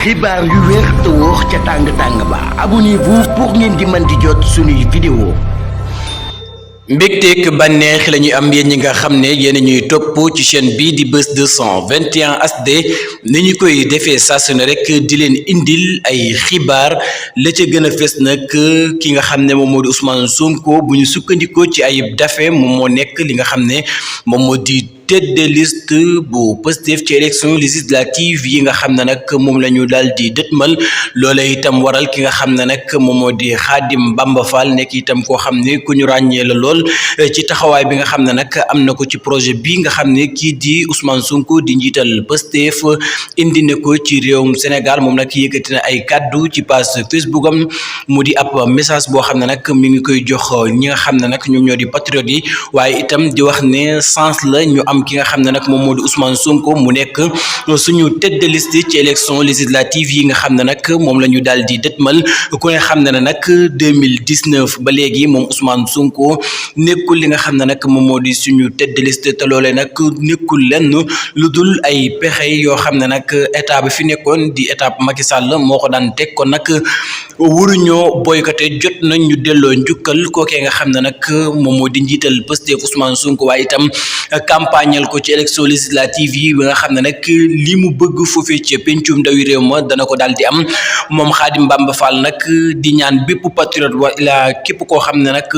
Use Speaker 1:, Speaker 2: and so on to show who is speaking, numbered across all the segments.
Speaker 1: xibaar yu wér te wóor ca tàng ba abonnez-vous pour ngeen di mën di jot suñuy vidéo.
Speaker 2: mbégteek bànneex la ñuy am yéen ñi nga xam ne yéen ñuy topp ci chaîne bii di Buzz 221 HD ni ñu koy defee saa su ne rek di leen indil ay xibaar la ca gën a fës nag ki nga xam ne moom moo di Ousmane Sonko bu ñu sukkandikoo ci Ayib Daffé moom moo nekk li nga xam ne moom moo di tête de liste bu Pastef ci élection législative yi nga xam ne nag moom la ñu daal di dëtmal loola itam waral ki nga xam ne nag moom moo di Khadim Bamba Fall nekk itam koo xam ne ku ñu ràññee la lool ci taxawaay bi nga xam ne nag am na ko ci projet bi nga xam ne kii di Ousmane Sonko di njiital Pastef indi na ko ci réewum Sénégal moom nag yëkkati na ay kàddu ci page Facebook am mu di ab message boo xam ne nag mi ngi koy jox ñi nga xam ne nag ñoom ñoo di patriotes yi waaye itam di wax ne sens la ñu am ki nga xam ne nag moom moo di Ousmane Sonko mu nekk suñu tête de liste ci élection législative yi nga xam ne nag moom la ñu daal di dëtmal ku ne xam ne nag 2019 ba léegi moom Ousmane Sonko nekkul li nga xam ne nag moom moo di suñu tête de liste te loolee nag nekkul lenn lu dul ay pexe yoo xam ne nag état bi fi nekkoon di état Macky Sall moo ko daan teg kon nag waruñoo boycotté jot nañ ñu delloo njukkal kookee nga xam ne nag moom moo di njiital Pastef Ousmane Sonko waaye itam campagnal ko ci élection législative yi ba nga xam ne nag li mu bëgg foofee ci pencum ndawi réew ma dana ko daal di am moom Khadim Bamba Fall nag di ñaan bépp patriote wa ila képp koo xam ne nag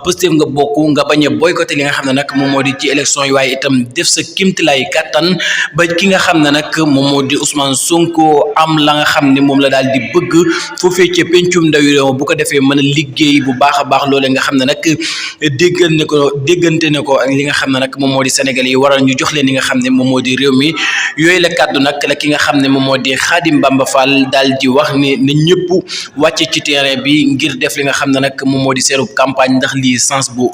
Speaker 2: Pastef nga bokk nga bañ a boycotté li nga xam ne nag moom moo di ci élection yi waaye itam def sa kimtilaay kàttan ba ki nga xam ne nag moom moo di Ousmane Sonko am la nga xam ne moom la daal di bëgg foofee ci pencum ndawi réew ma bu ko defee mën a liggéey bu baax a baax loolee nga xam ne nag déggante ne ko ak li nga xam ne nag moom moo di Sénégalais yi waral ñu jox leen li nga xam ne moom moo di réew mi yooyu la kàddu nag la ki nga xam ne moom moo di Khadim Bamba Fall daal di wax ne na ñëpp wàcce ci terrain bi ngir def li nga xam ne nag moom moo di seeru campagne ndax lii sens bu